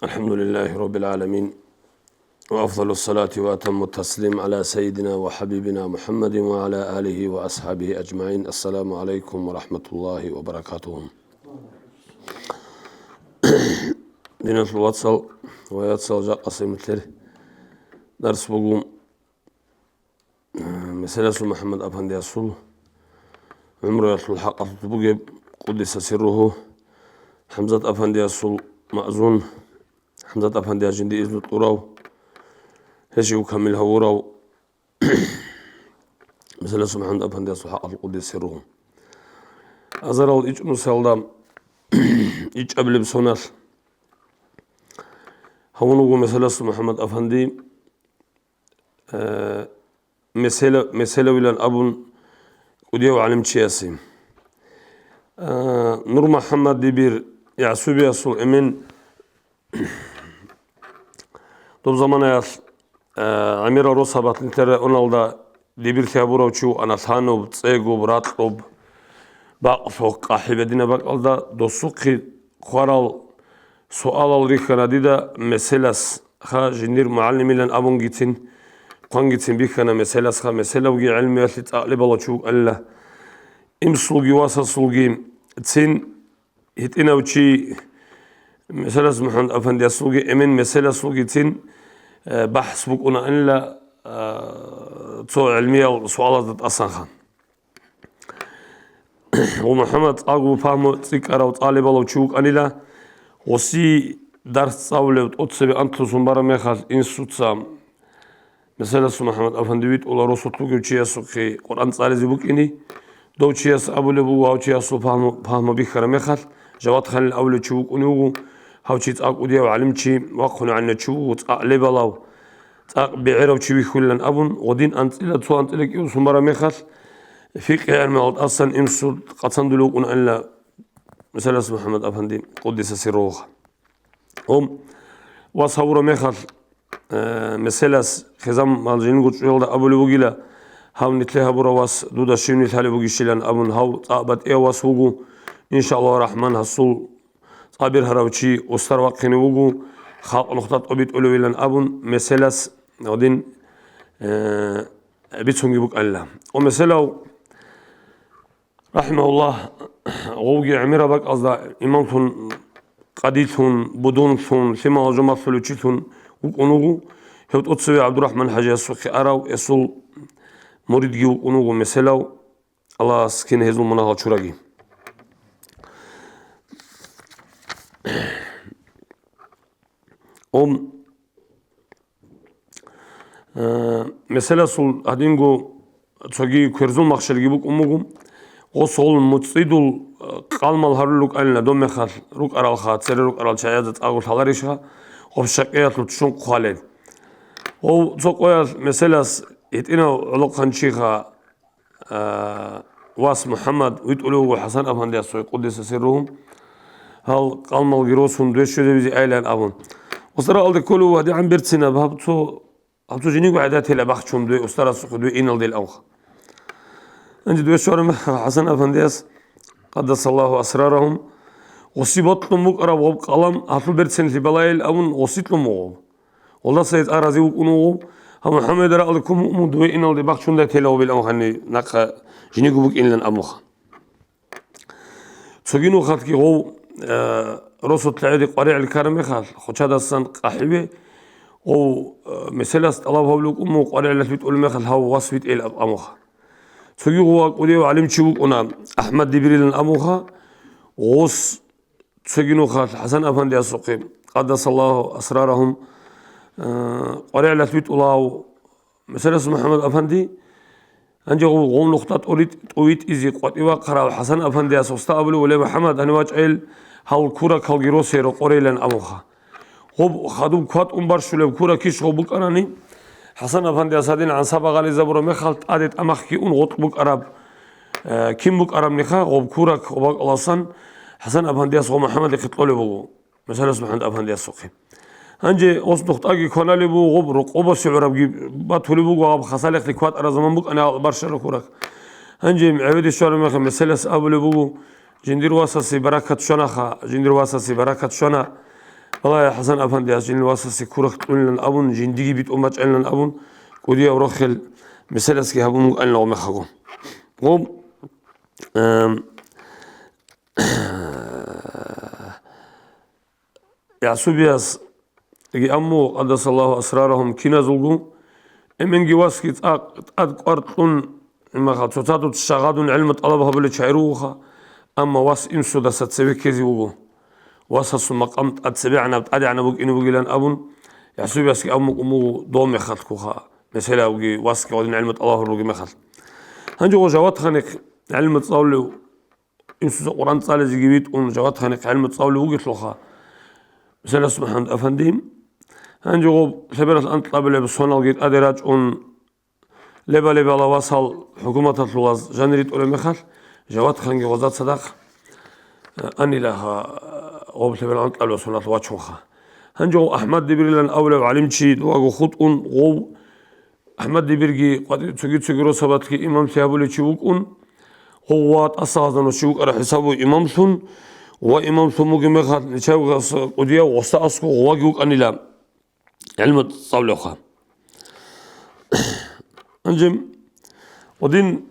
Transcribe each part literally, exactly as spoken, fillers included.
الحمد لله رب العالمين. وأفضل الصلاة وأتم التسليم على سيدنا وحبيبنا محمد وعلى آله وأصحابه أجمعين. السلام عليكم ورحمة الله وبركاته. Диналъул вацал ва яцал, жакъасеб нилъер дарс буго, э, Меселасул МухӀаммад Афандиясул гӀумруялъул хӀакъалъулъ бугеб, къуддиса сирругьу, ХӀамзат Афандиясул маъзун, ХӀамзат Афандияс жинди изну кьурав, гьечив камил гьавурав, Меселасул МухӀаммад Афандиясул хӀакъалъулъ къуддиса сирругьу. Азарал ичӀнусиялда ичӀабилеб соналъ гьавун вуго Меселасул МухӀаммад Афанди, э, Месела-, Меселавилан абун кӀудияв гӀалимчиясе. Э, Нур МухӀаммад Дибир, ЯгӀсубиясул эмен, доб заманаялъ, э, гӀемерал росабалъ нилъер районалда дибирлъи гьабурав чи вукӀана, лъануб, цӀегуб, ракьуб, бакълъухъ, къахӀи бедина бакӀалда. Досухъе хъварал суалал рихьана дида Меселас, ха, жиндир мугӀалимилан абунгицин, хъвангицин бихьана Меселас, ха, Меселавги гӀелмуялъе цӀакълъи балав чи вукӀанила. Имсулги васасулги цин гьитӀинав чи, Меселас МухӀаммад Афандиясулги эмен Меселасулгицин, э, бахӀс букӀунаанила, э, цо гӀелмиял суалазда тӀасан, ха. Ва МухӀаммад цӀакъго пагьму цӀикӀкӀарав, цӀалебалав чи вукӀанила, гъоси дарс цӀалулев тӀоцебе анлъусун бараб мехалъ, инсуца Меселасул МухӀаммад Афанди витӀула росулъ вугев чиясухъе Къуръан цӀализе букӀине. Дов чияс абулеб буго, гьав чиясул пагьму, пагьму бихьараб мехалъ, Жавад Халил абулев чи вукӀунев вуго, гьав чи цӀакъ кӀудияв гӀалимчи, вахъун гӀанив чи вуго, цӀакъ лебалав, цӀакъ бегӀерав чи вихьулилан абун, гъодин анцӀила, цо анцӀила кӀиусун бараб мехалъ, фикъгьи гӀелмуялда тӀасан инсул къацандулев вукӀунаанила Меселас МухӀаммад Афанди, къуддиса сирругьу. Гьум, вас гьавураб мехалъ, э, Меселас хизамал жиндир чӀужуялда абулеб бугила, гьав нилъее гьабурав вас дуда щивни лъалеб бугищилан абун, гьав цӀакъ батӀияв вас вуго, иншааллагьу рахӀман, гьасул цӀа бергьарав чи устар вахъине вуго, халкъ нухда тӀобитӀулевилан абун, Меселас гьадин, э, бицунги букӀанила. Ва Меселав РахӀимагьуллагь, гъовги гӀемераб бакӀазда имамлъун, къадилъун, будунлъун, лъималал жо малъулев чилъун вукӀун вуго, гьев тӀоцеве ГӀабдурахӀман ХӀажиясухъе арав, гьесул муридги вукӀун вуго Меселав, Аллагьас кин гьезул мунагьал чураги. Ум, э, Меселасул гьадинго цоги кверзул махщелги букӀун буго. Гъосул муцӀидул, э, къалмал гьарулел рукӀанила, доб мехалъ рукӀаралха, цере рукӀарал чагӀазда цӀакъго лъаларищха, гъоб щакъиялъул ччун хъвалел. Гъов цо къоялъ Меселас гьитӀинав гӀолохъанчиха, а, вас МухӀаммад витӀулев вуго ХӀасан-афандиясухъе, къуддиса сирругьу, гьал къалмалги росун, дуе щвезабизе айилан абун. Устаралде кколев вуго гьадигӀан берцинаб, гьаб цо, гьаб цо жиниго гӀадатила бахчун дуе устарасухъе дуе иналдел авха. Гьанже дуе щвараб мехалъ ХӀасан-афандияс, къаддасаллагьу асрарагьум, гъоси бокьун букӀараб гъоб къалам гьалъул берцинлъи балайил абун гъоси кьун буго. Гъолдаса гьез а рази вукӀун вуго, гьав МухӀаммад рагӀалде ккун муъму дуе иналде бахчундай тела гъобил амхани нахъа жиниго букӀинилан абуха. Цоги нухалъги гъов, э, росулъ гӀеде къваригӀел ккараб мехалъ, хъучадасан къахӀиве, гъов, э, Меселас тӀалаб гьавлукӀун мугъ къваригӀелалъ витӀулеб мехалъ гьав вас витӀейил аб-, амуха. Цоги гъов кӀудияв гӀалимчи вукӀуна, АхӀмад Дибирилан амуха, гъос цоги нухалъ ХӀасан-афандиясухъе, къаддасаллагьу асрарагьум, э, къваригӀелалъ витӀулав Меселас МухӀаммад-афанди, гьанже гъов, гъов нухда тӀуритӀ-, тӀувитӀизе къватӀивахъарав ХӀасан-афандияс уста абулев: «Ле, МухӀаммад, гьанив вачӀайил гьал куракалги росей рокъорейлан», – абуха. Гъоб хадуб кватӀун барщулеб куракищ гъоб букӀарани, ХӀасан-афандияс гьадин гӀанса багъализабураб мехалъ тӀаде тӀамахги ун гъоркь букӀараб, э, кин букӀарабниха, гъоб курак гъоб бакӀаласан ХӀасан-афандияс гъоб МухӀаммадихъе кьолеб буго, Меселас МухӀаммад-афандиясухъе. Гьанже гъос нухдаги кваналеб буго, гъоб рокъобасе гӀурабги батулеб буго, гьаб хасалихъе кватӀара заман букӀана гьал барщараб курак. Гьанже гӀеведе щвараб мехалъ Меселас абулеб буго: «Жиндир васасе баракат щванаха, жиндир васасе баракат щвана». Балагье, ХӀасан-афандияс жинил васасе курахь кьунилан абун, жиндиги битӀун бачӀанилан абун, кӀудияв рохел меселасги гьабун букӀанила гъомехаго. Гъоб, эм, ЯгӀсубиясги амму, къаддасаллагьу асрарагьум, киназулгун, эменги васги цӀакъ тӀад кӀвар кьун, имаха цоцазда шагьадун гӀилму тӀалаб гьабулел чагӀи ругоха, амма вас инсудаса цеве ккезе вуго. Васасул макъам тӀад цебегӀанаб тӀадегӀанаб букӀине бугилан абун, ЯгӀсубиясги амму кӀумугу дов мехалъ ккуха, меселавги васги гъодин гӀилму тӀалаб гьабур бугеб мехалъ. Гьанже гъо Жават-ханихъ гӀилму цӀалулев Инсуца Къуръан цӀализеги витӀун, Жават-ханихъ гӀилму цӀалулев вугелъулха, Меселас МухӀаммад-афанди. Гьанже гъоб лъебералъ анкьабилеб соналги тӀаде рачӀун, леба-лебала васал хӀукуматалъулаз жанир ритӀулеб мехалъ, Жават-ханги гъозда цадахъ, э, анилаха, гъоб лъебералъ анкьабилеб соналъ вачунха. Гьанже гъов АхӀмад Дибирилан абулев гӀалимчи дугьаго хутӀун, гъов АхӀмад Дибирги къватӀир цоги-цоги росабалъги имамлъи гьабулев чи вукӀун, гъов ва тӀасагъазда нуш чи вукӀараб хӀисабу имамлъун ва имамлъун бугеб мехалъ, нечаевгас кӀудияв гъоса аскӀов гъоваги вукӀанила гӀилму цӀалулевха. Гьанже гъодин,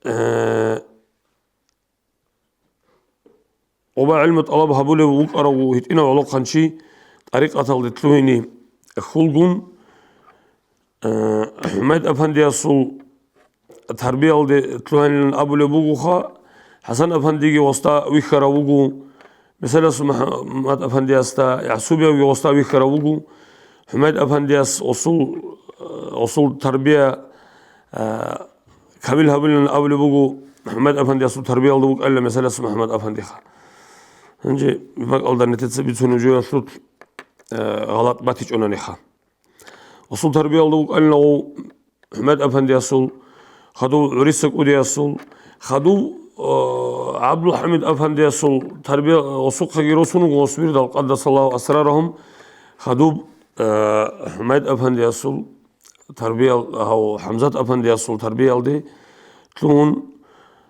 э, Къуба гӀилму тӀалаб гьабулев вукӀаравго гьитӀинав гӀолохъанчи тӀарикъаталде лъугьине хьулгун, э, ХӀумайд-афандиясул тарбиялде лъугьанилан абулеб бугоха, ХӀасан-афандиги гъосда вихьарав вуго, Меселас МухӀаммад-афандиясда ЯгӀсубиявги гъосда вихьарав вуго, ХӀумайд-афандияс гъосул, э, гъосул тарбия, э, камил гьабулин абулеб буго, ХӀумайд-афандиясул тарбиялда вукӀанила Меселас МухӀаммад-афандиха. Гьанже бакӀалда нетеца бицунеб жоялъул, э, гъалатӀ батичӀонаниха. Гъосул тарбиялда вукӀанила гъов ХӀумайд-афандиясул, хадув ГӀуриса кӀудиясул, хадув, э, ГӀабдулхӀамид-афандиясул тарбия, гъосухъеги росун вуго гъос вирдал, къаддасаллагьу асрарагьум, хадуб, э, ХӀумайд-афандиясул тарбиял-, гьав, ХӀамзат-афандиясул тарбиялде лъугьун,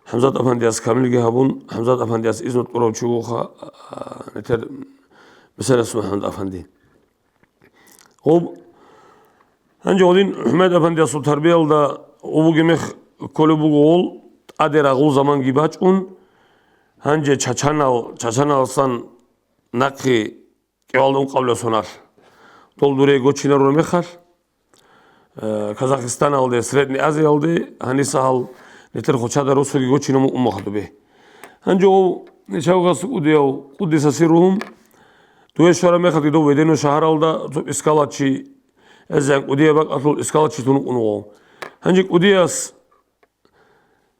ХӀамзат-афандияс камилги гьабун, ХӀамзат-афандияс изну тӀурав чи вуха, а, нетер Меселас МухӀаммад-афанди. Гъоб, гьанже гъодин ХӀумайд-афандиясул тарбиялда гъо бугеб мех кколеб буго гъол, тӀаде рагъул заманги бачӀун, гьанже чачанал, чачаналсан нахъе кӀивалда ункъабилеб соналъ, дол дуре гочинарураб мехалъ, э, Казахстаналде, Средний Азиялде, гьаниса гьал нетер хъучада росуги гочинаб мукъумаха дубе. Гьанже гъов нечавгас кӀудияв, къуддиса сирругьум, дуе щвараб мехалъги дов Ведено шагьаралда цо искалачи, гӀезегӀан кӀудияб бакӀалъул искалачи тун вукӀун вуго. Гьанже кӀудияс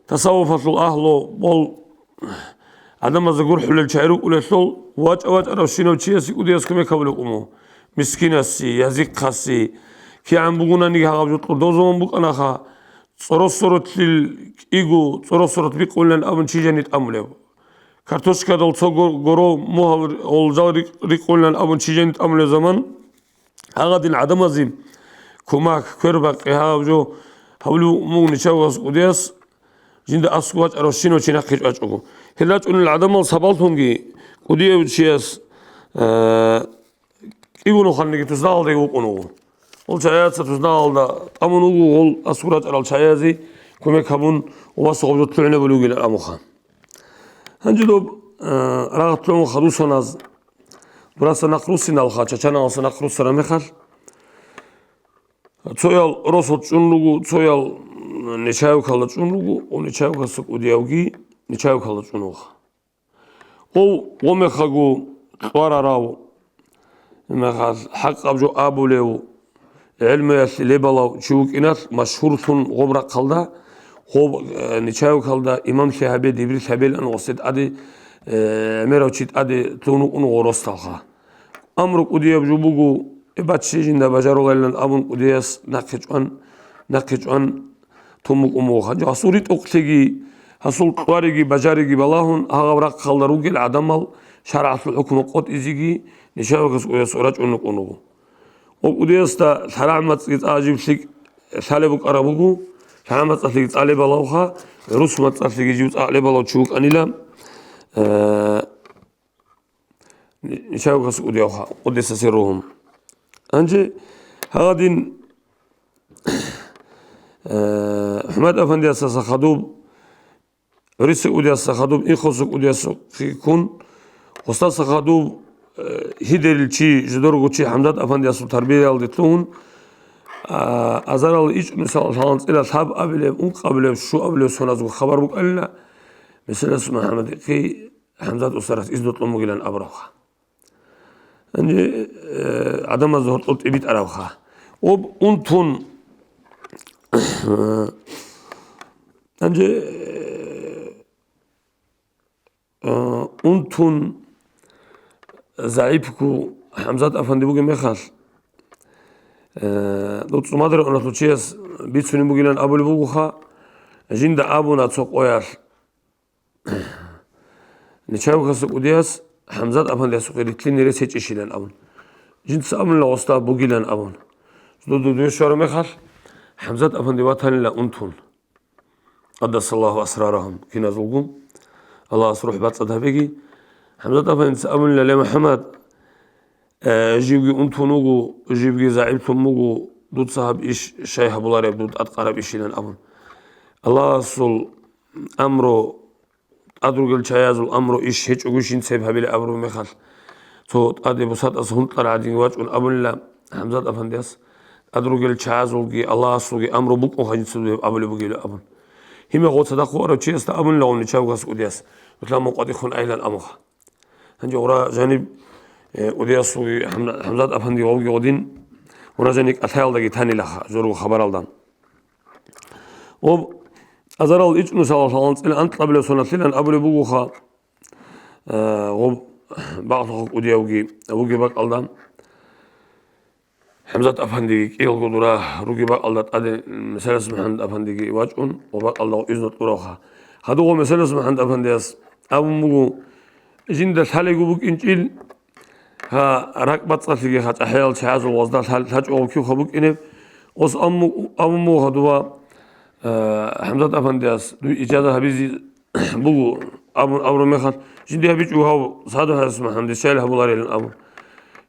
Тасаввуфалъул агьлу бол гӀадамазда гурхӀулел чагӀи рукӀулелъул, вачӀа-вачӀаравщинав чиясе кӀудияс кумек гьабулеб кӀуму. Мискинасе, язихъасе, кигӀан бугонаниги гьагъаб жо кьурдав заман букӀанаха, цӀоросоролъил кӀиго, цӀоросорот бикъулилан абун чи жаниб тӀамулеб. Картошкадал цо гор-, горо мугьал гъолжал рикъ-, рикъулилан абун чи жаниб тӀамулеб заман, Гьагъадин гӀадамазе кумак, квербакъи гьаб жо гьабулев мугничав гъас кӀудияс, жинда аскӀов вачӀаравщинав чи нахъе чӀвачӀого. Гьел рачӀунел гӀадамал сабаллъунги кӀудияв чияс, э, кӀигунухъанниги туснагъалдаги вукӀун вуго. Гъол чагӀияца туснагъалда тӀамун вуго, гъол аскӀов рачӀарал чагӀиязе кумек гьабун, ва вас гъоб жо лъугӀинабулев вугилан абуха. Гьанже доб, э, рагъ лъугӀун хадусаназ, дураса нахъ руссиналха, чачаналаса нахъ руссараб мехалъ, цоял росулъ чӀун руго, цоял, м, Нечаевкалда чӀун руго, ва Нечаевкаса кӀудиявги Нечаевкалда чӀун вуха. Гъов гъомехаго кьварарав, мехалъ хӀакъаб жо абулев, гӀелмуялъе лебалав чи вукӀиналъ машгьурлъун гъоб рахъалда, гъоб, э, Нечаевкалда имамлъи гьабе, дибирлъи гьабелан гъосде тӀаде, э, гӀемерав чи тӀаде лъугьун вукӀун гъоросталха. Амру кӀудияб жо буго, э, баччи жинда бажарулайилан абун кӀудияс нахъе чӀван, нахъе чӀван тун букӀун буго. Гьанже гьасул ритӀухълъиги, гьасул кьвариги, бажариги балагьун, гьагъаб рахъалда ругел гӀадамал шаргӀалъул хӀукму къотӀизеги Нечаевкас кӀудияс рачӀун рукӀун вуго. Гъоб кӀудиясда лъарагӀмацӀги цӀа гӀажиблъи лъалеб букӀараб буго, лъарагӀмацӀалъиги цӀа лебалавха, русмацӀалъиги жив цӀа лебалав чи вукӀанила, э, ничавгас удиявха, къуддиса сирругьу. Гьанже гьагъадин, э, ХӀумад-афандиясаса хадуб, ГӀуриса удиясаса хадуб, Инхоса удиясухъе ккун, гъосдаса хадуб, э, гьидерил чи, жидерго чи ХӀамзат-афандиясул тарбиялде лъугьун, а, азарал ичӀнусал лъаланцӀила лъабабилеб, ункъабилеб, щуабилеб соназго хабар букӀанила, меселас МухӀаммадихъе ХӀамзат устарас изну кьун бугилан абурабха. Гьанже, э, гӀадамазда гьоркьоб тӀибитӀарабха. Об унтун, гьанже, э, унтун загӀипго ХӀамзат-афанди бугеб мехалъ, э, дуца ЦӀумадра уналъул чияс бицунеб бугилан абулеб бугоха, жинда абуна цо къоялъ, Нечаевкаса кӀудияс ХӀамзат-афандиясухъе рилълъине рес гьечӀищилан абун. Жинца абунила гъосда бугилан абун. Жидеда дуе щвараб мехалъ, ХӀамзат-афанди ватанила унтун. Къаддасаллагьу асрарагьум киназулгун. Аллагьас рухӀ бацӀцӀад гьабеги. ХӀамзат-афандица абунила: «Ле, МухӀаммад, э, живги унтун вуго, живги загӀиплъун вуго, дуца гьаб иш щай гьабулареб, дуда тӀадкъараб ишилан», — абун. Аллагьасул амру, тӀад ругел чагӀазул амру иш гьечӀогойищин цеб гьабилеб абураб мехалъ, цо тӀаде бусатӀаса гьунтӀараб гӀадин вачӀун абунила ХӀамзат-афандияс, тӀад ругел чагӀазулги Аллагьасулги амру букӀунха жинца дуда гьеб абулеб бугеб абун. Гьеб мехалъ цадахъ вугев чиясда абунила гъов Нечаевкаса кӀудияс: «Нилъ мун къватӀихъун айилан», — абунха. Гьанже гъура жаниб, э, кӀудиясулги ХӀам-, ХӀамзат-афанди вавги гъодин, гъура жаниб кӀалъаялдаги танилаха, жорго хабаралда. Гъоб азарал ичӀнусал лъаланцӀила анкьабилеб соналъилан абулеб бугоха, э, гъоб бакълъухъ кӀудиявги вугеб бакӀалда. ХӀамзат-афандиги кӀиялго дура ругеб бакӀалда тӀаде, меселас МухӀаммад-афандиги вачӀун, ва бакӀалда изну кьуравха. Гьадуго меселас МухӀаммад-афандияс абун буго: «Жинда лъалего букӀинчӀил, гьа, ракӀбацӀцӀалъиги гьа чӀахӀиял чагӀазул гъозда лъа-, лъачӀого кивха букӀинеб». Ос амму-, абун буго гьадуба, э, ХӀамзат-афандияс: «Дуе ижаза гьабизе буго», — абун абураб мехалъ, жинда гьабичӀо гьав Саду ХӀарис МухӀаммадица щайил гьабуларилан абун.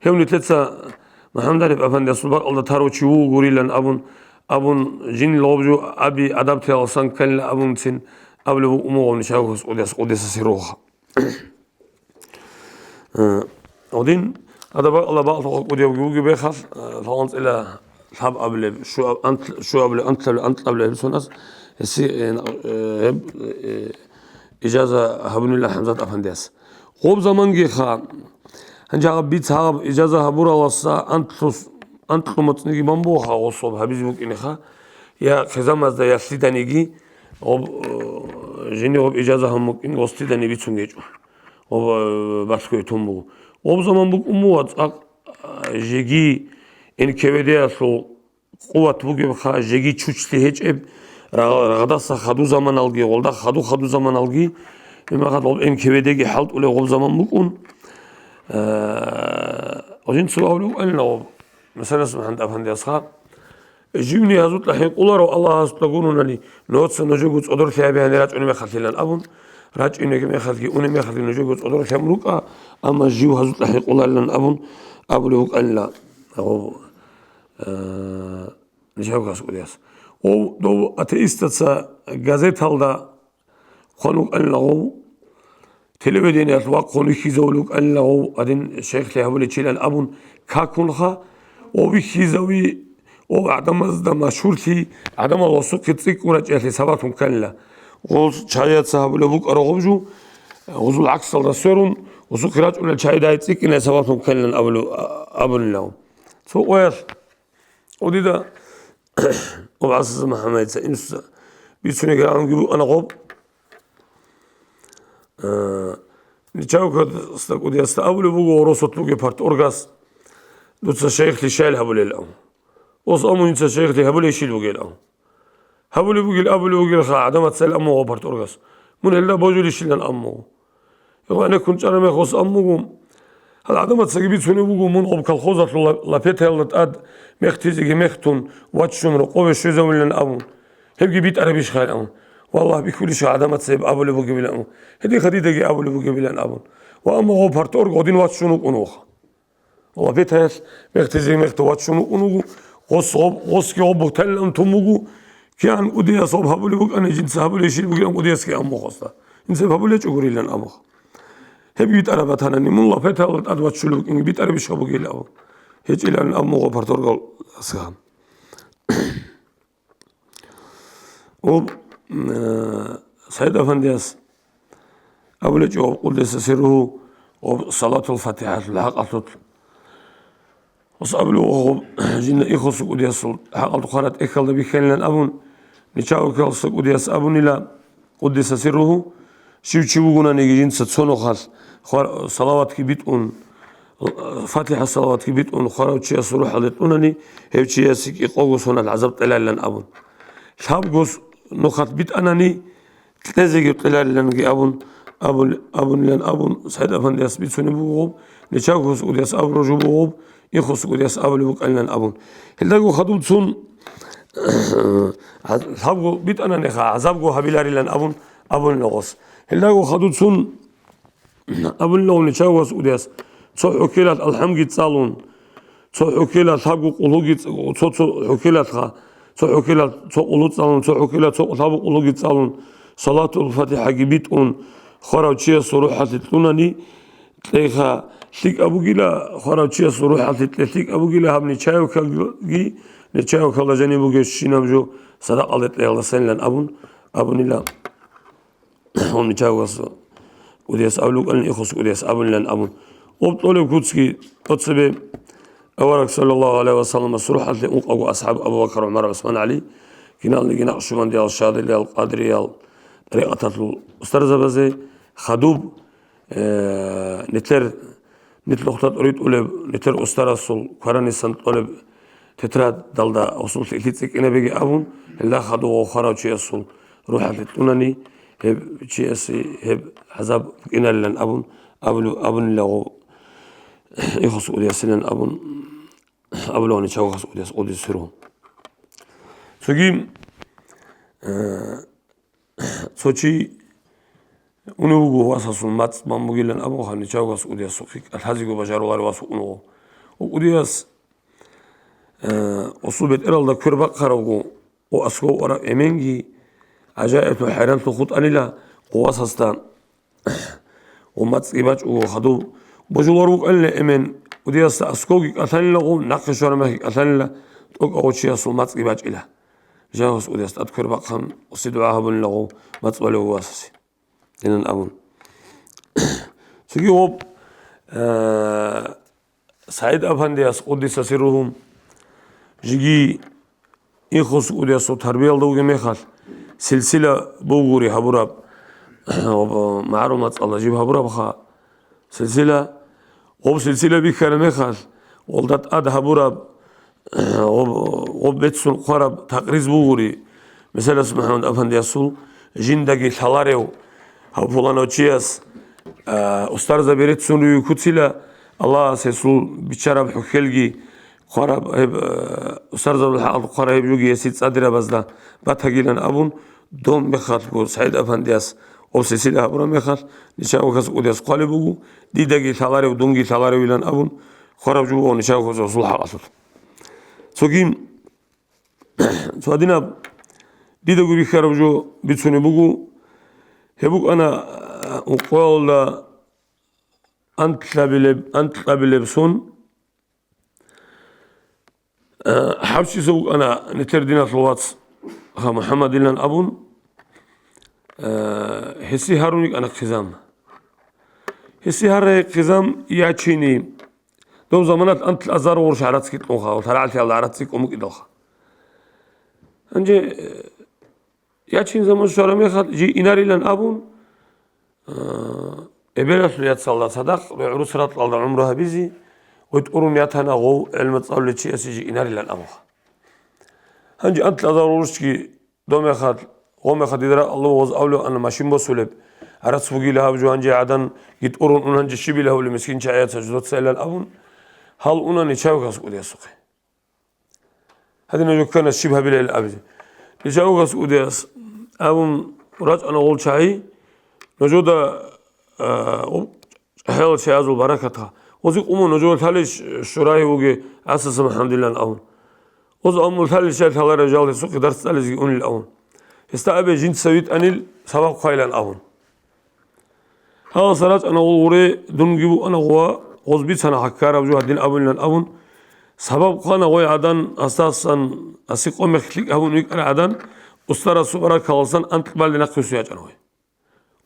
Гьев нилъеца МухӀаммад-ГӀариф-афандиясул бакӀалда тарав чи вугогурилан абун, абун, жинил гъоб жо аби адаб тиялсан кканила абунцин абулеб буго Умугъав Нечаевкас кӀудияс, къуддиса сирругьу. Э, гъодин, гьадаб бакӀалда бакълъухъ кӀудиявги вугеб мехалъ, э, лъаланцӀила лъабабилеб, щуаб-, анкь-, щуабилеб, анкьабилеб, анкьабилеб гьеб соназ, гьесие, э, э, гьеб, э, ижаза гьабунила ХӀамзат-афандияс. Гъоб замангиха, гьанже гьаб биц гьаб ижаза гьабураласа анкьлъус-, анкьлъу моцӀниги бан бугоха гъособ гьабизе букӀинеха, я хъизамазда, я лъиданиги, гъоб, э, жиндир гъоб ижаза гьабун букӀин гъос лъидани бицун гьечӀо. Гъоб, э, балъгоги тун буго. Гъоб заман букӀун буго цӀакъ, э, жеги эн кеведеялъул къуват бугебха, жеги чучлъи гьечӀеб, ра-, рагъдаса хаду заманалги, гъолда хаду-хаду заманалги, имагъад гъоб эн кеведеги хӀалтӀулев гъоб заман букӀун. Э, гъожинцев абулев вукӀанила гъоб, меселас МухӀаммад-афандиясха: «Живни гьазулъа хӀинкъуларо Аллагьасда гурунани, ноца нужего цӀодорлъи гьабигьани рачӀунеб мехалъилан», — абун, рачӀунеб мехалъги, унеб мехалъги нужего цӀодорлъи гьабун рукӀа, амма жив гьазулъа хӀинкъуларилан абун абулев вукӀанила гъоб, э, Нечаевкас кӀудияс. Гъов дов атеистаца газеталда хъван вукӀанила гъов, телевидениялъ вахъун вихьизавулев вукӀанила гъов, гьадин шайихлъи гьабулев чилан абун какунха, ва вихьизави, ва гӀадамазда машгьурлъи, гӀадамал гъосухъе цӀикӀкӀун рачӀиялъе сабаблъун кканила. Гъол чагӀияца гьабулеб букӀараб гъоб жо, гъозул гӀаксалда сверун, гъосухъе рачӀунел чагӀи дагьаб цӀикӀкӀиналъе сабаблъун кканилан абулев-, абунила гъов. Цо къоялъ О, дида, об гӀасаса МухӀаммадица инсуца бицунеги рагӀунги букӀана гъоб. Э, Нечаевкасда кӀудиясда абулеб буго, росулъ бугеб парторгас, дуца шайихлъи щайил гьабулел ав. Ос амун дица шайихлъи гьабулейщил бугел ав. Гьабулеб бугел, абулеб бугелха, гӀадамацал амугъав парторгас. Мун гьелда божулищилан амугъ. Гьев гӀенеккун чӀараб мехалъ ос амугъ. Гьал гӀадамацаги бицунеб буго, мун гъоб колхозалъул ла-, лапетаялда тӀад мехтизеги мехтун, ваччун, рокъове щвезавулилан абун. Гьебги битӀарабищ хайр абун. Валлагь, бихьулищ гӀадамаца гьеб абулеб бугебилан абун. Гьедин хадидаги абулеб бугебилан абун. Ва амма гъо парторг гъодин ваччун вукӀун вуха. Лапетаялъ мехтизе мехту ваччун вукӀун вуго, гъос гъоб-, гъосги гъоб бугьтанилан тун буго, кигӀан кӀудияс гъоб гьабулеб букӀани, жинца гьабулеб щиб бугилан кӀудиясги амму гъосда. Инсаб гьабулечӀо гурилан абу. Гьеб битӀараб батанани, мун лапетаялда тӀад ваччулеб букӀин, битӀарабищха бугел абу. ГьечӀилан амму гъо парторгал асгьан. Об, э, Сайд Афандияс абулечӀо, къуддиса сирругьу, об Салатул ФатихӀалъул хӀакъалъулъ. Ос абулев гъоб жинда ихосу кӀудиясул хӀакъалъулъ хварат эхьалда бихьанилан абун, ничавокалса кӀудияс абунила, къуддиса сирругьу, щив чи вугонаниги жинца цо нухалъ хвар-, салаватги битӀун, ФатихӀа салаватги битӀун хварав чияс рухӀалде кьунани, гьев чиясе кӀикъого соналъ гӀазаб кьеларилан абун. Лъабго с-, нухалъ битӀанани, кьезеги кьелариланги абун, абул-, абунилан абун, Сайд Афандияс бицунеб буго гъоб, ничавго кӀудияс абураб жо буго гъоб, ихос кӀудияс абулеб букӀанилан абун. Гьелдаго хадуб цун, лъабго битӀананиха, гӀазабго гьабиларилан абун, абунила гъос. Гьелдаго хадуб цун, абулила гъов ничавго кӀудияс, цо хӀуккелалъ алхӀамги цӀалун, цо хӀуккелалъ лъабго къулгьуги ц-, цо-цо хӀуккелалъха, цо хӀуккелалъ цо къулгьу цӀалун, цо хӀуккелалъ цо лъабго къулгьуги цӀалун, Салатул ФатихӀаги битӀун, хварав чиясул рухӀалъе кьунани, кьейха лъикӀаб бугила, хварав чиясул рухӀалъе кье лъикӀаб бугила гьаб ничавокалги, ничавокалда жаниб бугебщинаб жо садакъалде кьеялдасанилан абун, абунила. Гьуничавгас кӀудияс абулукӀанин, ихус кӀудияс абунилан абун. Об тӀолеб куцги тӀоцебе авараг, саллаллагьу гӀалайгьи ва салламас, рухӀалъе ункъаго асхӀаб Абу Бакар, ГӀумар, ГӀусман, ГӀали, киналниги накъшбандиял, шадилиял, къадриял, тӀарикъаталъул устарзабазе хадуб, э, нилъер Нилъ нухда тӀуритӀулеб, нилъер устарасул кваранисан кьолеб тетрадалда гъосул лъикӀлъи цӀикӀкӀинабиги абун, гьелда хадув хварав чиясул рухӀалъе кьунани, гьеб чиясе гьеб гӀазаб букӀиналилан абун, абулев-, абунилаго, ихус кӀудиясилан абун, абулевани чавгас кӀудияс кӀудизе сверун. Цоги, э, Цо чи унев вуго васасул мацӀ бан бугилан абун, гьаничавгас кӀудиясухъе кӀалъазего бажаруларев вас вукӀун вуго. Ва кӀудияс, э, осул бетӀералда квер бахъаравго, ва асков араб эменги гӀажаиблъун хӀайранлъун хутӀанила, ва васасда ва мацӀги бачӀого хадуб божулар вукӀанила эмен, кӀудиясда асковги кӀалъанилаго, нахъе щвараб мехги кӀалъанила, тӀокӀав чиясул мацӀги бачӀила. Жагьус кӀудияс тӀад квер бахъан, оси дугӀа гьабунилаго мацӀ балев васасе, гьенан абун. Цоги гъоб, э, СагӀид Афандияс, къуддиса сирругьу, жеги ихус кӀудиясул тарбиялда вугеб мехалъ, силсила бугури гьабураб, гъоб магӀарул мацӀалда жиб гьабурабха, силсила, гъоб силсила бихьараб мехалъ, гъолда тӀад гьабураб, гъоб, гъоб бецун хъвараб такъриз бугури, мисалас, МухӀаммад Афандиясул жиндаги лъаларев гьав пуланав чияс, а, устарзаби реццун руе куцила, Аллагьас гьесул биччараб хӀухьелги хъвараб гьеб, а, устарзабазул хӀакъалда хъвараб гьеб жоги гьесие цӀадирабазда батагилан абун, дом мехалъго СагӀид Афандияс гъоб силсила гьабураб мехалъ, ничавгас кӀудияс хъвалеб буго, дидаги лъаларев, дунги лъаларевилан абун, хъвараб жо буго ничавгас гъосул хӀакъалъулъ. Цоги, цо гьадинаб дидаго бихьараб жо бицунеб буго, гьеб букӀана, а, ункъоялда анкьабилеб, анкьабилеб сон, Э, хӀабчиса вукӀана нилъер диналъул вац, ха, МухӀаммадилан абун, э, гьесие гьарун йикӀана хъизан. Гьесие гьарай хъизан ячине, дов заманалъ анкьазар гъурущ гӀарацги кьунха, ва лъарагӀалъиялда гӀарацги кӀун букӀидалха. Гьанже, э, Ячин заман щвараб мехалъ, жий инарилан абун, а, эбелалъул яцалда цадахъ рагӀрус ратӀалда гӀумру гьабизе, гъой тӀурун ятана гъов гӀелма цӀалулев чиясе жий инарилан абуха. Гьанже анкьазар гъурущги дов мехалъ, гъов мехалъ дида ракӀалда гъоз авлев ана машин босулеб, гӀарац бугила гьаб жо гьанже гӀадан гьитӀурун ун гьанже щибила гьавулеб мискин чагӀияца жидоцайилан абун, гьал уна ничавгас кӀудиясухъе. Гьадинаб жо ккана щиб гьабилайилан абизе. Нижавгас удияс абун рачӀана гъол чагӀи, нужуда, а, гъоб-, хӀел чагӀазул баракатха. Гъози къумун нужер лъалищ Шурагьи вуги гӀасаса МухӀаммадилан абун. Гъоз аммул лъалищ лъаларев жал гьесухъе дарс цӀализги унел абун. Гьесда абе жинца витӀанил сабаб хъвайилан абун. Гьаласа рачӀана гъул гъуре, дунги букӀана гъува, гъоз бицана хӀаккараб жо гьадин абунилан абун, сабаб хъвана гъой гӀадан, астасан, аси къо мехлъи гьабун викӀара гӀадан, устарасул баракаласан анкьбалде нахъвису ячӀана гъой.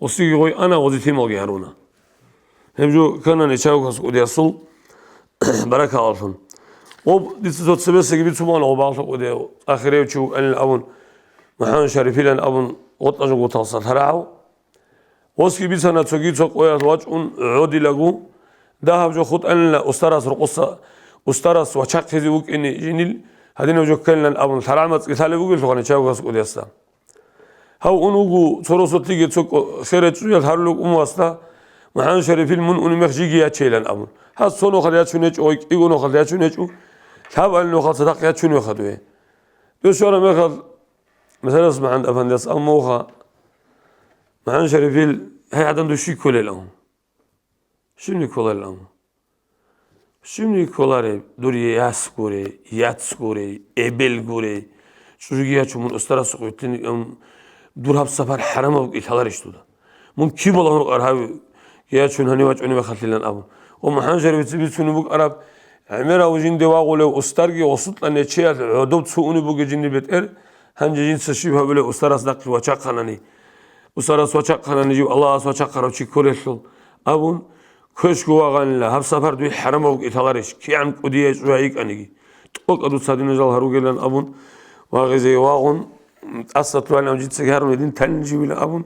Осиги гъой ана, гъози лъималги гьаруна. Гьеб жо ккана нечавкас кӀудиясул баракалалъун. Гъоб дица цо цебесеги бицун бугӀана гъоб алъа кӀудияв, ахирев чи вукӀанин абун, МухӀаммад Шарифилан абун, гъотӀа жо гуталса лъарагӀав. Осги бицана цоги цо къоялъ вачӀун гӀодилаго, дагьаб жо хутӀанила устарас рокъоса, устарас вачахъизе вукӀине жинил, гьадинаб жо кканилан абун, лъарагӀ мацӀги лъалеб бугелъулха нечавкас кӀудиясда. Гьав ун вуго цо росулъиги цо кӀо-, херай чӀужуялъ гьарулев умугьасда, МухӀаммад Шарифил мун унеб мех жиги ячейилан абун. Гьас цо нухалъ ячун гьечӀо, гъой кӀиго нухалъ ячун гьечӀо, лъабалин нухалъ цадахъ ячун вехадуе. Дос щвараб мехалъ, масалас, МухӀаммад Афандияс аммуха, МухӀаммад Шарифил, гьай гӀадан души кколел абун. Щибни кколарилан? Щибни кколареб, дур яс гурей, яц гурей, эбел гурей, чӀужуги ячун мун устарасухъ витилин, ам, дур гьаб сапар хӀарамаб букӀин лъаларищ дуда? Мун кибала гьуркъар гьав ячун гьанив вачӀунеб мехалъилан абун. О, МухӀаммад Шарифица бицунеб букӀараб, гӀемерав жинде вагъулев устарги гъосукьа нечеялъ гӀодов цо унеб бугей жиндир бетӀер, гьанже жинца щиб гьабулеб устарас нахъе вачахъанани? Устарас вачахъанани жив Аллагьас вачахъарав чи кколелъул, абун, квешго вагъанила, гьаб сапар дуе хӀарамав вукӀин лъаларищ, кигӀан кӀудияй чӀужу йикӀаниги, тӀокӀа дуца гьадинал жал гьаругелан абун, вагъизе вагъун, тӀаса лъугьанав жицаги гьарун гьедин танин живила абун,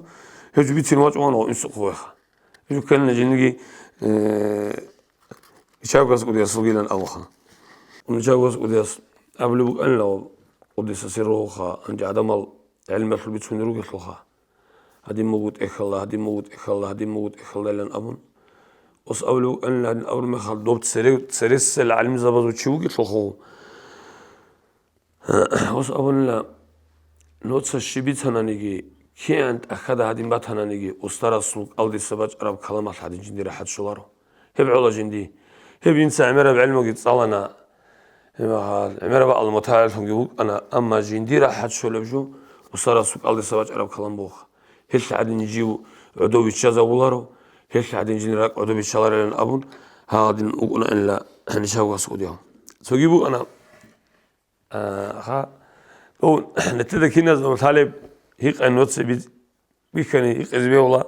гьев жо бицин вачӀугъан гъо инсухъ веха. Жукканна жиндиги, э, Ичавгас кӀудиясулгилан абуха. Ичавгас кӀудияс абулеб букӀанила, кӀудиса сирруха, гьанже гӀадамал гӀелмалъул бицунел ругелъулха. Гьадин буго тӀехьалда, гьадин буго тӀехьалда, гьадин буго тӀехьалдайилан абун. Ос абулеб букӀанила, гьадин абураб мехалъ доб цере-, цересел гӀалимзабазул чи вугелъулха. Гьес абунила, нуца щиб бицананиги, кигӀан тӀахьада гьадин батананиги, устарасул кӀалдиса бачӀараб каламалъ гьадин жиндир рахӀат щоларо. Гьеб гӀола жинди. Гьеб инса гӀемераб гӀелмуги цӀалана, гьеб гьал гӀемераб гӀалмутагӀаллъунги вукӀана, амма жиндир рахӀат щолеб жо устарасул кӀалдиса бачӀараб калам бугоха. Гьелъ гьадин жив гӀодов виччазавуларо, гьелъ гьадин жиндир ракӀ гӀодов биччаларилан абун, гьадин вукӀунаанила гьанишавгас кӀудияв. Цоги букӀана, А, ха. Дов нетеда киназдаго лъалеб гьикъан нуца биз-, бихьани гьикъизе бегьула,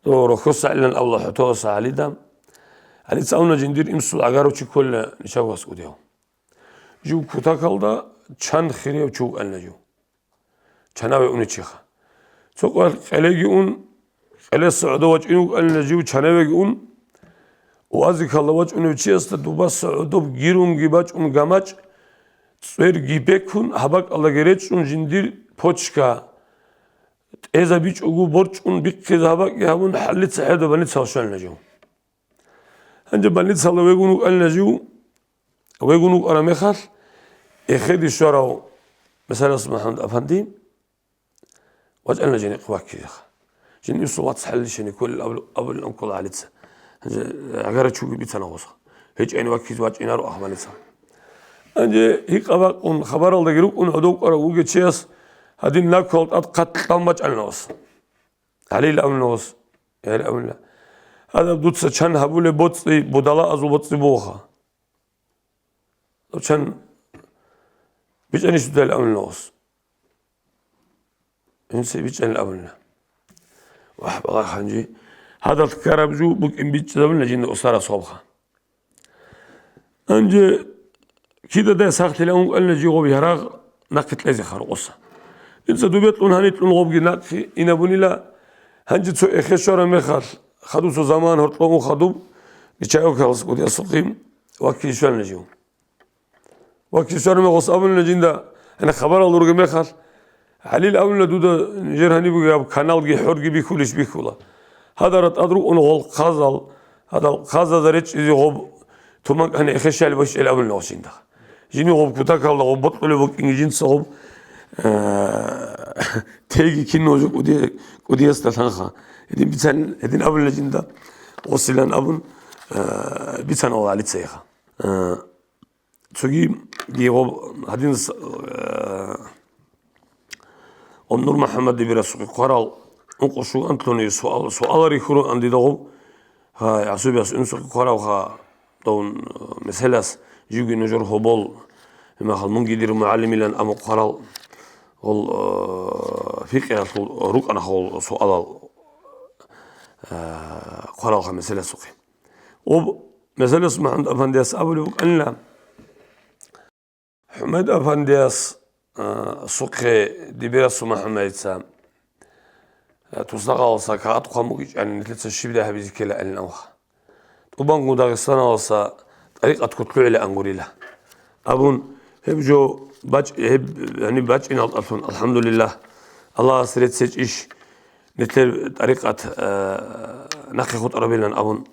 дов рохьосагӀилан абула хӀотоса ГӀалида. ГӀалица абуна, жиндир инсул гӀагарав чи кколила ничавгас кӀудияв. Жив кутакалда чан хирияв чи вукӀанила жив. Чанаве уничиха. Цо къвалъ къелеги ун, къелеса гӀодов вачӀин вукӀанила жив чанавеги ун, вазихьалда вачӀунев чиясда дубаса гӀодоб гирунги бачӀун гамачӀ, цӀверги бекун, гьабакӀалдаги речӀчӀун жиндир почка тӀезабичӀого борчӀун бихъизе гьабакӀги гьабун, хӀалица хӀедуб больницалъ щванила жив. Гьанже больницалда вегун вукӀанила жив, вегун вукӀараб мехалъ, эхеде щварав Месалас МухӀаммад Афанди вачӀана жинихъ ваккизеха. Жинисул вацгӀаллъи щвани кколел абу-, абулел анкула ГӀалица. Гьанже гӀагара чуги бицана гъосха. ГьечӀайин ваккизе вачӀинаро ахмалица. Гьанже гьикъа бакъун, хабаралдаги рукӀун гӀодов кӀварав вугев чияс гьадин накуал тӀад хъат кьан бачӀана гъос. ГӀалил абуна гъос, яр абуна: «Гьадаб дуца чан гьабулеб боцӀи, будалаазул боцӀи бугоха». Чан бичӀанищ дуда? Амин логъос. Инсе бичӀанил абуна. Вагь, балагь ханжи. Гьадал ккараб жо букӀин бичӀчӀизабуна жинда усара собха. Гьанже кидадай сахлъила ункъалина жи гъоб ярагъ нахъе кьезе харукъуса. Инса дубетлъун гьанилъун гъобги нахъе инабунила. Гьанже цо эхе щвараб мехалъ, хадусо заман гьоркьо ун хадуб, Бичаевкалас кӀудиясухъе ваккизе щванила жив. Ваккизе щвараб мехалъ абунила жинда, гьаниб хабарал ругеб мехалъ, ГӀалил абунила, дуда нижер гьаниб бугеб каналги хӀорги бихьулищ бихьула. Гьадара тӀад рукӀун гъол хъазал, гьадал хъазазда речӀчӀизе гъоб туман кӀани эхе щали бащали абунила гъос жинда. Жини гъоб кутакалда гъоб бокьулеб букӀинги жинца гъоб, э, теги кино жо кӀуди-, кӀудиясда лъанха. Гьедин бицан, гьедин абулел жинда. гъосилан абун, э, бицана гьалица гьеха. Э, цоги гьеб гьадинас, э, Нур МухӀаммад дибирасухъе хъварал ункъо щугу анлъуни суал, суал рихьуруан дида гъоб, гьай, гӀасубияс унсухъе хъваравха, дов, э, меселас, живги нужер гьобол, имахал мунги дир мугӀалимилан аму хъварал, гъол, э, фикъигьалъул рукӀана гъол суалал, э, хъваралха меселасухъе. Об меселас МухӀаммад афандияс абулеб букӀанила, ХӀумайд афандияс, а, сухъе дибирасул МухӀаммадица, а, туснакъаласа кагъат хъван бугичӀани, нилъеца щибдай гьабизе ккела гӀелин авха. ТӀубанго Дагъистаналаса тӀарикъат кутлугӀилаан гурила. Абун, гьеб жо бачӀ-, гьеб, гьаниб бачӀиналдалъун, алхӀамдулиллагь, Аллагьас рецц гьечӀищ, нилъер тӀарикъат, а, нахъе хутӀарабилан абун,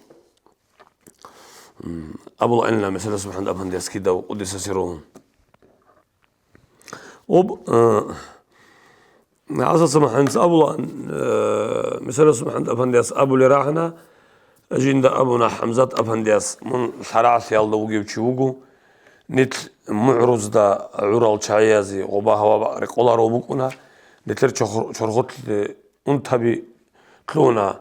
М, абула гӀелин меселас МухӀаммад афандияс кида къуддиса сирругьу. Об, э, гӀасаса МухӀаммадица абула, э, меселас МухӀаммад афандияс абулеб рагӀана, жинда абуна ХӀамзат афандияс, мун лъарагӀлъиялда вугев чи вуго, нилъ мугӀрузда гӀурал чагӀиязе гъоба гьава рекъоларо букӀуна, нилъер чорх-, чорхолъе унтаби лъугьуна,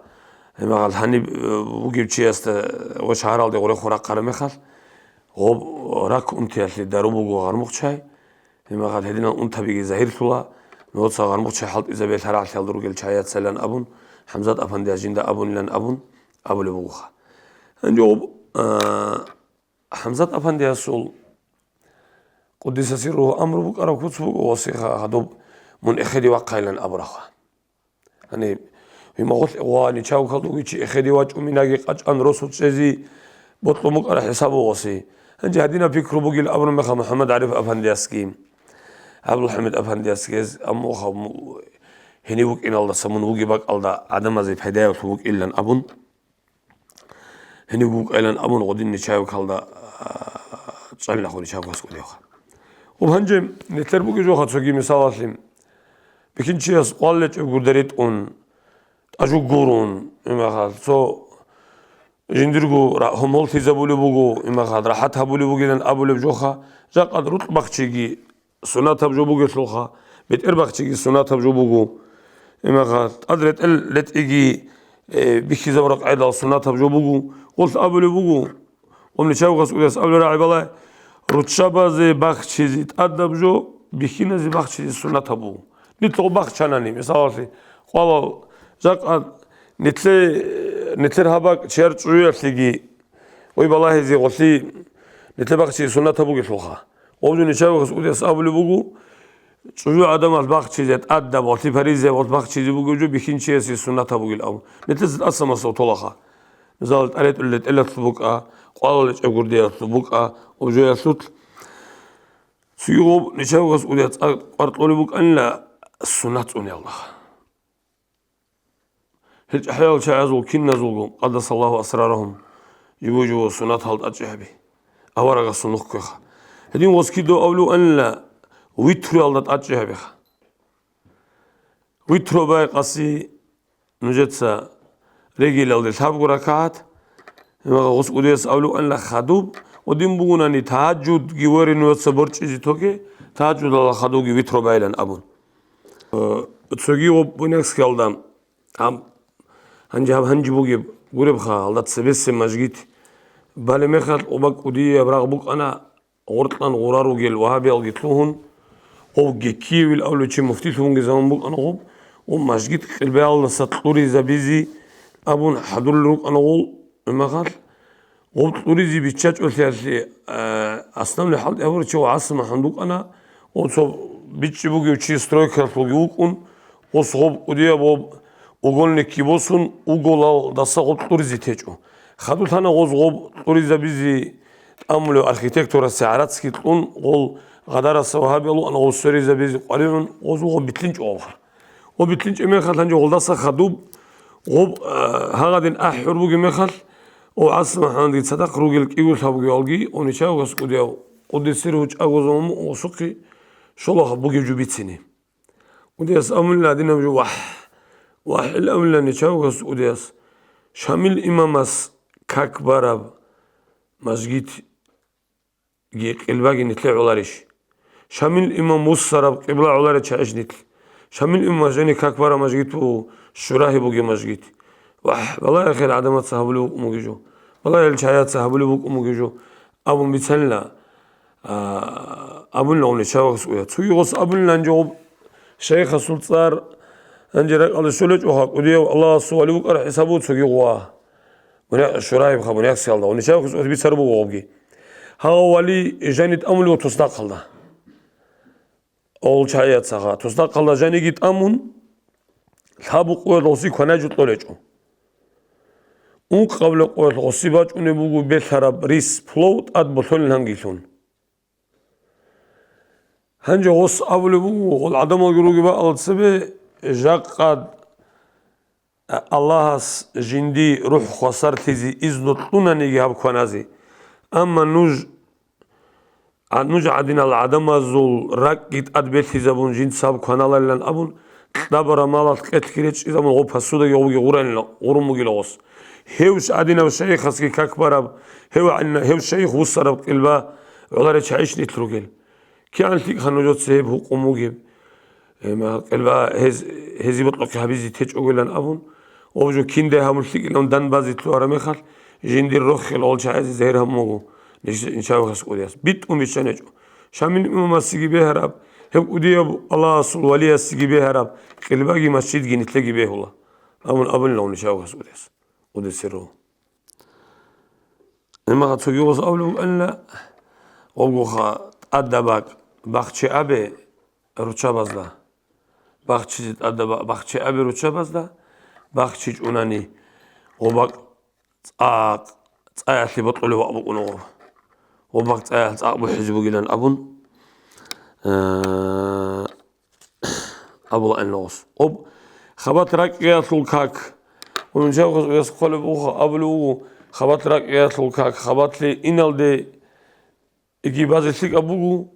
гьебмагъал гьаниб, э, вугев чиясда ва шагьаралде гъорехун рахъараб мехалъ, гъоб рак унтиялъе дару буго гъармухъчай, гьебмагъал гьединал унтабиги загьирлъула, нугӀца гъармухъчай хӀалтӀизабе лъарагӀлъиялда ругел чагӀияцайилан абун, ХӀамзат афандияс жинда абунилан абун, абулеб бугоха. Гьанже гъоб, э, ХӀамзат афандиясул къуддиса сирругьу амру букӀараб куц буго, гъосиха гьадуб мун эхеде вахъайилан абурабха. Гьаниб, гьимагъулъ ва ничав калдуги чи эхеде вачӀун минаги къачӀан росу чӀезе бокьун букӀараб хӀисаб бугоси. Гьанже гьадинаб пикру бугил абураб меха МухӀаммад ГӀариф афандиясги, ГӀабдулхӀамид афандиясги гьез, амма ха-, му-, гьенив вукӀиналдаса мун вугеб бакӀалда гӀадамазе пайдаялъул вукӀилан абун, гьенив вукӀайилан абун гъодин нечаевкалда, а, чӀалилахъур нечаевкас кӀудевха. Ва гьанже нилъер бугеб жоха цоги мисалалъе, бихьинчияс къвалличӀеб гурда ритӀун, тӀажу гурун, имахал, цо жиндирго ра-, гьумоллъизабулеб буго, имахал, рахӀат гьабулеб бугилан абулеб жоха, жакъад рукъ бахчиги сунатаб жо бугелъулха, бетӀер бахчиги сунатаб жо буго. Имаха, тӀад ретӀел ретӀиги, э, бихьизабураб къайдал сунатаб жо буго. Гъолъ абулеб буго, гъомни чавгас урес абулеб рагӀи балай, руччабазе бахчизе тӀадаб жо, бихьиназе бахчизе сунатаб буго. Нилъго бахчанани, мисалалъе, къвалал жакъа нилъе-, нилъер гьабакь чияр чӀужуялъеги, ой балагьизе гъолъи нилъе бахчизе сунатаб бугелъулха. Гъобзу нечаевгас удес абулеб буго, чӀужу гӀадамал бахчизе тӀадаб, гъолъи паризе гъолъ бахчизе бугеб жо бихьинчиясе сунатаб бугел абу. Нилъеца тӀаса масал толаха. Мисал, тӀаретӀулел тӀелалъул букӀа, къвалал чӀегурдиялъул букӀа, ужуялъул. Цугиб нечаевгас удес цӀакъ къваркьулеб букӀанила сунат цӀуниялда. Гьел чӀахӀиял чагӀазул киназулго, къадасаллагьу асрарагьум, жибу-жибу сунат гьал тӀадчӀи гьаби. Аварагасул нух кквеха. Гьедин воскидав авлуанила витруялда тӀадчӀи гьабиха. Витру байкъаси нужеца регелалде лъабго ракагӀат, Гъос кӀудияс авлуанила хадуб, гъодин бугунани, тагьаджудги вари нужеца борчӀизе тоге, тагьаджудалда хадубги витро байилан абун. Э, цоги гъоб Буйнакскиялда, гьаб, гьанже гьаб гьанже бугеб гуребха, гьалда цебесеб мажгит балеб мехалъ, гъоба кӀудияб рагъ букӀана, гъоркьан гъура ругел вагьабиялги лъугьун, гъов Геккиевил авлучи муфтилъунги заман букӀана гъоб, гъов мажгит къилбаялдаса кьуризабизе абун хӀадурал рукӀана гъол, имахал. Гъоб кьуризе биччачӀолъиялъе, а, основной хӀалтӀи гьабурав чи ГӀасимахӀмуд вукӀана, гъов цо бичӀчӀи бугев чи стройкалъулги вукӀун, гъос гъоб кӀудияб гъоб угольникги босун, уголалдаса гъоб кьуризе течӀо. Хадур лъана гъоз гъоб кьуризабизе тӀамулев архитекторасе гӀарацги кьун, гъол гъадараса вагьабиялъул ана гъоз сверизабизе къваригӀун, гъоз гъоб битлъинчӀо гъобха. Гъоб битлъинчӀеб мехалъ гьанже гъолдаса хадуб гъоб, а, гьагъадин ахӀур бугеб мехалъ, о, ГӀасимахӀмудги цадахъ ругел кӀиго лъабгоялги, о, нечаевгас кӀудияв къуддиса сирругьу чӀаго заман гъосухъе щола бугеб жо бицине. Удияс амулла гьадинаб жо, вагь! Вагь! Ил амулла нечаевгас удияс. Шамил имамас как бараб мажгитги къилбаги нилъе гӀоларищ? Шамил имам вуссараб къибла гӀоларел чагӀищ нилъ? Шамил имамас жани как бараб мажгит буго, Шурагьи бугеб мажгит. Вагь, балагье, хел гӀадамаца гьабулеб букӀун бугеб жо. Балагье, гьел чагӀияца гьабулеб букӀун бугеб жо, абун бицанила. А, абунила гъуничавахъес уя. Цоги гъос абунила гьанже гъуб шайхасул цӀар, гьанже ракӀалде щолечӀоха, кӀудияв Аллагьасул вали вукӀараб хӀисабу цоги гъуа. Мунагь-, Шурагьибха мунагьсиялда гъуничавахъес уя бицар буго гъубги. Гьав вали жанит амулев тусдахъалда. Ол чагӀияцаха тусдахъалда жаниги тӀамун, лъабукъ къоялъ гъоси кванай жо кьолечӀо. Ункъабила къоялъ гъоси бачӀунеб буго белъараб рис, плов тӀад болъонилан гилъун. Гьанже гъос абулеб буго, гъол гӀадамалги ругеб бакӀал цебе, жакъа Аллагьас жинди рухӀ хвасарлъизе изну кьунаниги гьаб кваназе. Амма нуж, а, нуж гӀадинал гӀадамазул ракӀги тӀад белъизабун жинца гьаб кваналарилан абун, кьабара малалъ къелъги речӀчӀизабун гъо посудаги гъоги гъуранила, гъурун бугила гъос. Гьев гӀадинав шайихасги как бараб, гьев гӀадина-, гьев шайих вуссараб къилба гӀоларел чагӀищ нилъ ругел? КигӀан лъикӀха нужеца гьеб гьукъун бугеб? Э, ма, къелба гьез, гьезие бокьухъе гьабизе течӀогойилан абун, гъоб жо киндай гьабун лъикӀилан дан базе лъугьараб мехалъ, жиндир рохел гъол чагӀазе загьир гьабун буго ниж-, ничавихъас кӀудияс. БитӀун биччан гьечӀо. Шамил имамасеги бегьараб, гьеб кӀудияб Аллагьасул валиясеги бегьараб, къилбаги масжидги нилъеги бегьула, абун абунила гъуничавихъас кӀудияс. Кьудисиро. Имаха цоги гъос абулеб букӀанила, гъобгоха тӀадаб бакӀ бахчи абе руччабазда. Бахчизе тӀадаб бакӀ бахчи абе руччабазда, бахчи чӀунани гъоб бакӀ цӀакъ, цӀаялъе бокьулев вакъ букӀуна гъоб. Гъоб бакӀ цӀаялъ цӀакъ бухӀизе бугилан абун, э, абула гьанна гъос. Гъоб хабат ракӀиялъул как. Гьунжавхъас уяс хъвалеб буго, абулеб буго, хабат ракӀиялъул как, хабатлъи иналде иги базе лъикӀаб буго,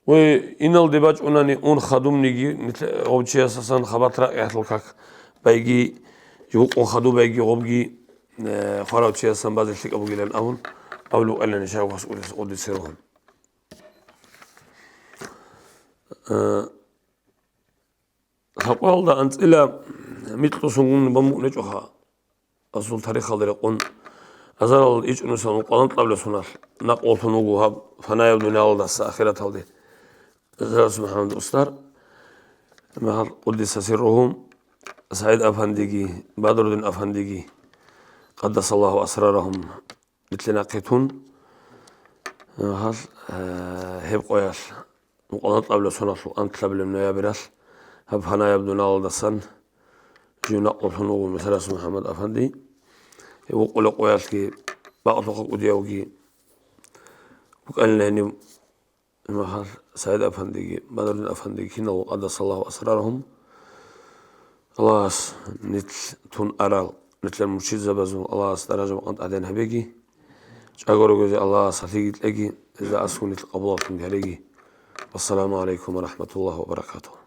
ва иналде бачӀунани ун хадубниги, нилъ-, гъов чиясасан хабат ракӀиялъул как байги, жукъун хадуб байги гъобги, э, хварав чиясасан базе лъикӀаб бугилан абун, абулеб гьанна Гьунжавхъас уяс къуддиса сирругьу. Э, Лъабкъоялда анцӀила микьусунгун бамбукӀнечӀоха, асул тарихалда рекъон, азарал ичӀнусалъун къвалан кьабилеб соналъ накълулъун вуго гьаб фанаяб дуниялалдаса ахираталде. Азарас МухӀаммад устар, магьар къуддиса сирругьу, СагӀид афандиги, Бадрудин афандиги, къаддасаллагьу асрарагьум, Битлъи нахъе тун, гьал, э, гьеб къоялъ, мукъалан кьабилеб соналъул анкьабилеб ноябралъ, гьаб фанаяб дуниялалдасан жив накълулъун вуго Мусарас МухӀаммад афанди. Гьев вукъулеб къоялъги бакълъухъа кӀудиявги букӀанила гьениб. Имахал СагӀид афандиги, Бадрудин афандиги киналго къаддасаллагьу асрарагьум. Аллагьас нилъ тун арал, нилъер муршидзабазул Аллагьас даража-макъам тӀадегӀан гьабеги, чӀаго ругозе Аллагьас гьалъиги кьеги, гьезда аскӀун нилъ къабулалъунги гьареги. Вассаламу гӀалайкум ва рахӀматуллагьи ва баракатугьу.